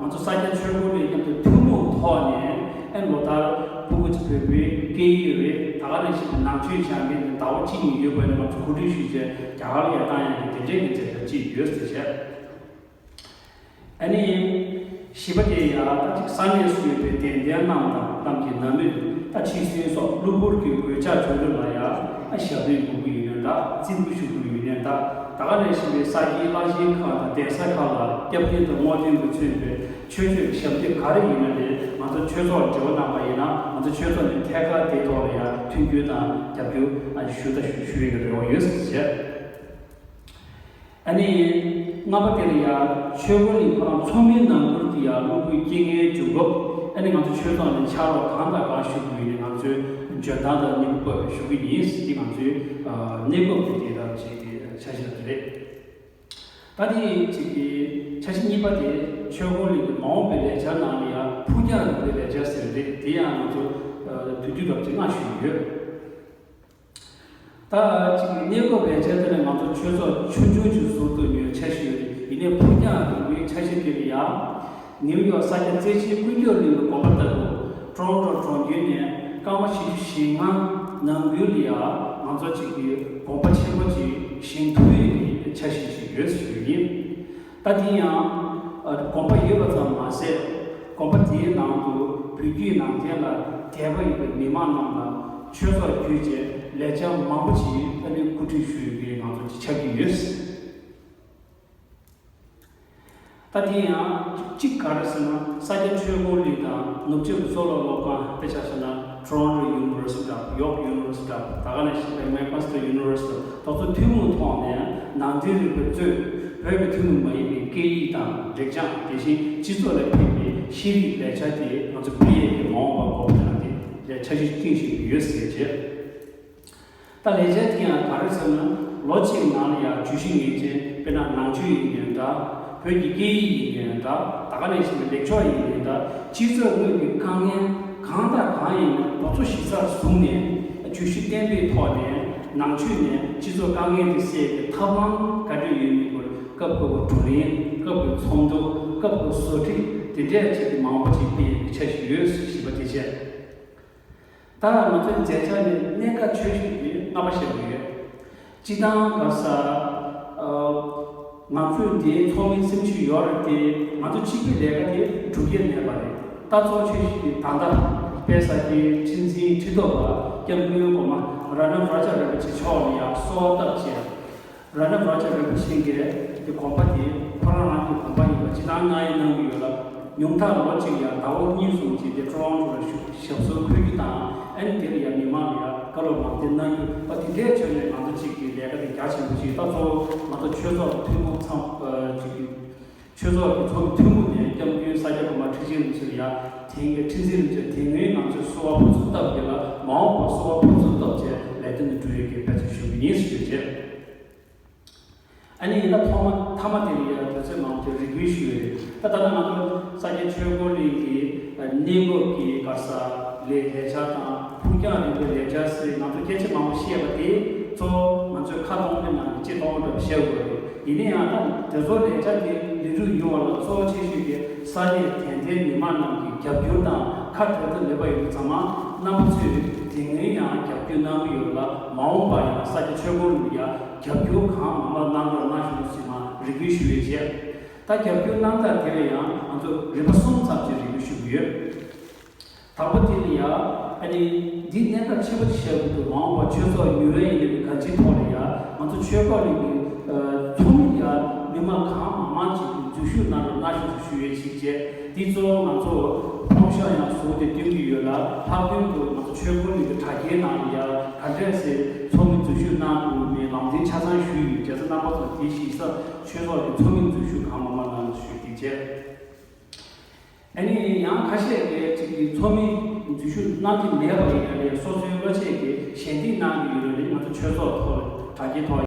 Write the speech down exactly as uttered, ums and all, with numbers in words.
ང་ཚོ་ས་སྐྱ་ཆོས་འཁོར་ལས་མཉམ་དུ་ཐུན་མོང་ཐོག་ནས་ཨེ་ལོ་ལྟར་ཕྲུ་གུ་ཚོ་བོད་པའི་སྐད་ཡིག་རེད། ད་ག་ནང་བཞིན་ནང་ཆོས་སྦྱང་མཁན་དེ་ཟླ་བ་གཅིག་གཉིས་ཡོད་པ་ནས་ང་ཚོ་གོ་སྒྲིག་ཞུས་བྱས་རྒྱ་གར་ལ་ཡར་བཏང་ཡག་གི་དེ་འདྲས་ཀྱི་མཛད་པ་ཅིག་ཡོད་ཟེར་བྱས། ཨ་ནི། བཞི་པ་དེ་ཡང་ད་ཅིག་ས་གནས་སུ་ཡོད་པའི་དད་ལྡན་རྣམས་དང་རྣམས་ཀྱི་ནང་མི་ད་ཁྲི་སྲོང་སོགས་གློ་བུར་གྱི་གོད་ཆག་བྱུང་དུས་ལ་ཡང་ཨ་ཞབས་རིམ་འབུལ་གྱི་ཡོད་ན་འདྲ། རྩིས་འབུལ་ཞུ་གི་ཡོད་ན་འདྲ། ད་ག་ནང་བཞིན་པའི་ས་དགེ་བཀའ་རྙིང་ཁག་དང་གདན་ས་ཁག་ལ་སྐྱབས་རྗེ་དང་བསྔོ་རྟེན་གྱིས་མཚོན་པའི་ཆོས་སྤྱོད་ཞབས་འདེགས་ག་རེ་ཡིན་ན་དེ་ང་ཚོ་ཆོས་ཚོགས་འབྲེལ་བ་གནང་པ་ཡིན་ན་ང་ཚོ་ཆོས་ཚོགས་ནས་ཐད་ཀར་དེའི་ཐོག་ལ་ཡང་མཐུན་འགྱུར་དང་རྒྱབ་སྐྱོར་ཨ་ཞུ་ད་ཞུ་ཞུ་ཡི་གི་རེ་བ་ཡོད་ཟེར་བྱས། ཨ་ནི། ལྔ་པ་དེ་ལ་ཡང་ཆོས་འཁོར་གླིང་ཁོ་རང་ཚོགས་མིའི་ནང་ཁུལ་དུ་ཡང་སློབ་བུའི་རྐྱེན་ངན་འབྱུང་སྐབས་ཨ་ནི་ང་ཚོ་ཆོས་ཚོགས་ནས་ཕྱག་རོགས་གང་དང་གང་ཞུ་དགོས་ཡིན་ནི་ང་ཚོས་འཇོན་ཐང་དང་སྙིང་པོ་ཞུ་གི་ཡིན་ཟེར་གྱི་ང་ཚོའི་གནས་བབ་དེ་དེ་ལྟར་བྱེད་ཀྱི་འཆར་གཞི་དེ་རེད། ད་དེ་གཅིག་གི་འཆར་གཞི་གཉིས་པ་དེ་ཆོས་འཁོར་གླིང་གི་མ་འོངས་པའི་ལས་འཆར་ནང་ལ་ཡང་ཕུགས་རྒྱང་རིང་པོའི་ལས་འཆར་ཟེར་བ་རེད། དེ་ཡང་ང་ཚོ་དུས་དུས་རབས་ཀྱི་སྔ་ཞུས་ཡོད། ད་གཅིག་གི་གནས་སྐབས་ལས་འཆར་དེ་ནི་ང་ཚོ་ཆོས་ཚོགས་ཆུང་ཆུང་ཅིག་ཟུར་དུ་ཉོས་འཆར་གཞི་ཡོད་རེད། ཡིན་ནའི་ཕུགས་རྒྱང་རིང་པོའི་འཆར་གཞི་དེ་ལ་ཡང་ནིའུ་ཡོག་ས་སྐྱ་རྩེ་ཆེན་ཀུན་ཁྱབ་གླིང་གི་དགོན་པ་ལྟ་བུ་ཀྲོ་རོན་ཀྲོ་གྲོང་ཁྱེར་ནས་སྐར་མ་བཞི་བཅུ་ཞེ་ལྔ་ནང་ཁུལ་ལ་ཡང་ང་ཚོ་གཅིག་གི་དགོན་པ་ཆེན་པོ་ཅིག་བཞེངས་ཐུབ་ཡས་ཀྱི་འཆར་གཞི་ཞིག་ཡོད་ཞུ་ཡིན། ད་དེ་ཡང་དགོན་པ་ཡོད་པ་ཙམ་མ་ཟད། དགོན་པ་དེའི་ནང་དུ་བོད་བརྒྱུད་ནང་བསྟན་ལ་དད་པ་ཡོད་པའི་མི་མང་རྣམས་ལ་ཆོས་ཚོགས་བརྒྱུད་བྱས་ལས་འཆར་མང་པོ་ཞིག་ཨ་ནི་གོ་སྒྲིག་ཞུ་ཡོད་པའི་ང་ཚོ་ཅིག་ཆགས་ཀྱི་ཡོད། ད་དེ་ཡང་གཅིག་ག་རེ་ཟེར་ན་ས་སྐྱ་ཆོས་འཁོར་གླིང་དང་ནུབ་ཕྱོགས་ཀྱི་གཙུག་ལག་སློབ་ཁང་དཔེ་ཆ་བཞག་ན། Toronto University of York University of ད་ག་ནང་བཞིན་པའི་Macmaster University དེ་ཚོ་ཐུན་མོང་ཐོག་ནས་ནང་བསྟན་རིག་པའི་གཙོས་བོད་ཀྱི་ཐུན་མོང་མ་ཡིན་པའི་སྐད་ཡིག་དང་སྒྲིག་སྦྱང་དེ་བཞིན་སྤྱི་ཚོགས་ལ་ཕན་པའི་ཤེས་རིག་ལས་འཆར་དེ་ང་ཚོ་སྤེལ་ཡས་ཀྱི་མ་འོངས་པར་དགོས་པ་དེ་རང་དེ་ལས་འཆར་གཞི་བཏིང་བཞིན་ཡོད་ཟེར་བྱས། ད་ལས་འཆར་དེ་ཡང་ག་རེ་ཟེར་ན་ལོ་གཅིག་ནང་ལ་ཡང་བརྗོད་གཞི་ངེས་ཅན་དཔེར་ན་ནང་ཆོས་ཡིན་ནའང་འདྲ། བོད་ཀྱི་སྐད་ཡིག་ཡིན་ནའང་འདྲ། ད་ག་ནང་བཞིན་པའི་ལེགས་ཕྱོགས་ཡིན་ནའང་འདྲ། སྤྱི་ཚོགས་དངོས་ཀྱི་དཀའ་ངལ་གང་དང་གང་ཡིན་ན་དེ་ཚོ་གཞི་རྩར་བཟུང་ནས་བརྗོད་གཞི་བརྟན་པོའི་ཐོག་ནས་ནང་ཆོས་ནས་སྤྱི་ཚོགས་དཀའ་ངལ་དེ་སེལ་བའི་ཐབས་ལམ་ག་འདྲ་ཡོད་མེད་སྐོར་སྐབས་བབ་ཀྱི་བགྲོ་གླེང་། སྐབས་བབ་ཀྱི་ཚོགས་འདུ། སྐབས་བབ་ཀྱི་བཟོ་ཁྲིད་དེ་འདྲ་ཅིག་མང་པོ་ཅིག་སྤེལ་ཡག་གི་འཆར་གཞི་ཡོད་ཞེས་པ་དེ་བྱས། ད་ང་ཚོའི་མཛད་འཆར་ནི་གནད་འགག་ཆེ་ཤོས་དེ་ལྔ་པ་བཤད་དགོས་ཡོད། སྤྱིར་བཏང་ག་ས། ཨ། ང་ཚོའི་འདིའི་ཚོགས་མི་སེམས་ཤུགས་ཡོད་རེད་དེ་ང་ཚོ་གཅིག་པུའི་ལས་ཀ་དེ་སྒྲུབ་ཡས་མེད་པ་རེད། ད་གཙོ་ཆེ་ཤོས་དེ་ད་ལྟ་དཔལ་ས་སྐྱའི་ཁྲི་འཛིན་ཁྲི་ཐོག་པ་སྐྱབས་མགོན་གོང་མ་རཏྣ་བཛྲ་རིན་པོ་ཆེ་མཆོག་ལ་ཡང་གསོལ་བ་བཏབ་བྱས། རཏྣ་བཛྲ་རིན་པོ་ཆེ་གིས་དེ་དགོན་པ་དེ་ཁོ་རང་རང་གི་དགོན་པ་ཡིན་པ་ཅི་ལྟར་གནང་ཡས་གནང་གི་ཡོད་ལ། ཉུང་མཐར་ལོ་གཅིག་ཡང་ཟླ་བ་གཉིས་གསུམ་ཅིག་དེ་ཀྲོ་རོན་ཀྲོ་ལ་ཞུ་ཞབས་སོར་འཁོད་རྒྱུ་དང་ཨ་ནི་དེ་ལ་ཡང་མི་མང་ལ་ཡང་བཀའ་སློབ་ལམ་སྟོན་གནང་རྒྱུ་པ་དེ་འདྲའི་ཆ་ནས་ང་ཚོ་གཅིག་གི་ལས་ཀ་དེ་རྒྱ་ཆེན་པོ་ཞིག་ད་གཙོ་བོ་ང་ཚོ་ཆོས་ཚོགས་ཐུན་མོང་ཚང་ཨ་ཅིག་གི་ཆོས་ཚོགས་ཀྱི་ཚོགས་མི་ཐུན་མོང་ནས་སྐྱབས་མགོན་ས་སྐྱ་གོང་མ་ཁྲི་ཆེན་རིན་པོ་ཆེ་ལ་ཡང་དེ་སྔའི་ཁྲི་འཛིན་རིན་པོ་ཆེ་དེ་སྔའི་ང་ཚོས་གསོལ་བ་ཕུར་ཚུགས་བཏབ་ཡོད་ལ་མ་འོངས་པར་གསོལ་བ་ཕུར་ཚུགས་བཏབ་བྱས་ལས་དོན་དུ་འགྲོ་ཡས་ཀྱི་དཔེ་ཆ་ཞུ་གི་ཡིན་ཞུས་བྱས། ཨ་ནི་ཡིན་ན་ཐོག་མ་མཐའ་མ་དེ་ལ་ཡང་དུས་ཚོད་མང་པོ་དེ་རེ་སྐུལ་ཞུས་ཡོད་རེད། ད་ད་ལྟ་ང་ཚོ་ས་སྐྱ་ཆོས་འཁོར་གླིང་གི་གནས་བབ་ཀྱི་ག་ས་ལས་ལས་འཆར་དང་ཕུགས་རྒྱང་རིང་པོའི་ལས་འཆར་ཟེར་ང་ཚོ་སྐད་ཆ་མང་པོ་བཤད་པ་དེ་གཙོ་བོ་ང་ཚོའི་ཁ་སྟོང་པའི་ནང་གི་ལྕེ་སྟོང་པ་འདྲ་བཤད་དགོས་རེད། ཡིན་ན་ཡང་ད་དེ་ཚོ་ལས་འཆར་དེ་ལེགས་གྲུབ་ཡོང་བ་ལ་གཙོ་བོ་ཆེ་ཤོས་དེ་ས་གནས་དད་ལྡན་མི་མང་རྣམས་ཀྱི་རྒྱབ་སྐྱོར་དང་ཁ་བྲལ་ཐབས་མེད་པ་ཡིན་པ་ཚང་མ་རྣམ་པ་ཚོས་དེ་སྔོན་ཡང་རྒྱབ་སྐྱོར་གནང་གི་ཡོད་ལ་མ་འོངས་པ་ཡང་ས་སྐྱ་ཆོས་འཁོར་གླིང་ལ་ཡང་རྒྱབ་སྐྱོར་གང་མང་མང་གནང་རོགས་གནང་ཞུ་ཞེས་མ་རེ་སྐུལ་ཞུ་ཡས་བྱས། ད་རྒྱབ་སྐྱོར་གནང་སྟངས་དེ་ལ་ཡང་ང་ཚོ་རིམ་པ་གསུམ་ཙམ་ཅིག་རེ་སྐུལ་ཞུ་གི་ཡོད། དང་པོ་དེ་ལ་ཡང་ཨ་ནི་འདི་གནད་འགག་ཆེན་པོ་ཞིག་བཤད་དགོས་འདུག་མ་འོངས་པར་ཆོས་ཚོགས་ཉུལ་བ་ཡིན་ནའི་གང་ཅིའི་ཐོག་ལ་ཡང་ང་ཚོ་ཆོས་འཁོར་གླིང་གི་ཚོགས་མི་ཡང་མི་མང་གང་མང་མང་ཅིག་གིས་འཛུལ་ཞུགས་གནང་རོགས་གནང་ཞུ་ཞུ་ཡས་ཞིག་བྱས། འདི་གཙོ་བོ་ང་ཚོ་ཕོམ་ཤག་ཡང་བཟོས་ཏེ་སྟོན་གྱི་ཡོད་ལ་ལྷག་དོན་དུ་ང་ཚོ་ཆོས་འཁོར་གླིང་གི་དྲ་རྒྱའི་ནང་ལ་ཡང་ག་འདྲས་སེ་ཚོགས་མི་འཛུལ་ཞུགས་གནང་དགོས་མིན་ལམ་སྟོན་ཆ་ཚང་ཞུས་ཡོད། བྱས་ཙང་རྣམ་པ་ཚོ་དེ་ཤེས་ས་ཆོས་ཚོགས་ཀྱི་ཚོགས་མི་འཛུལ་ཞུགས་གང་མང་མང་གནང་ཞུ་རྒྱུ་བྱས། ཨ་ནི་ཡང་ཁ་ཤས་ཀྱིས་ཅིག་གི་ཚོགས་མི་འཛུལ་ཞུགས་གནང་གི་མེད་པ་ཡིན་ན་ལས་སོ་སོའི་བློ་ཆས་ཀྱིས་ཞལ་འདེབས་གནང་གི་ཡོད་རེད། ང་ཚོ་ཆོས་ཚོགས་ཐོག་དྲ་རྒྱའི་ཐོག་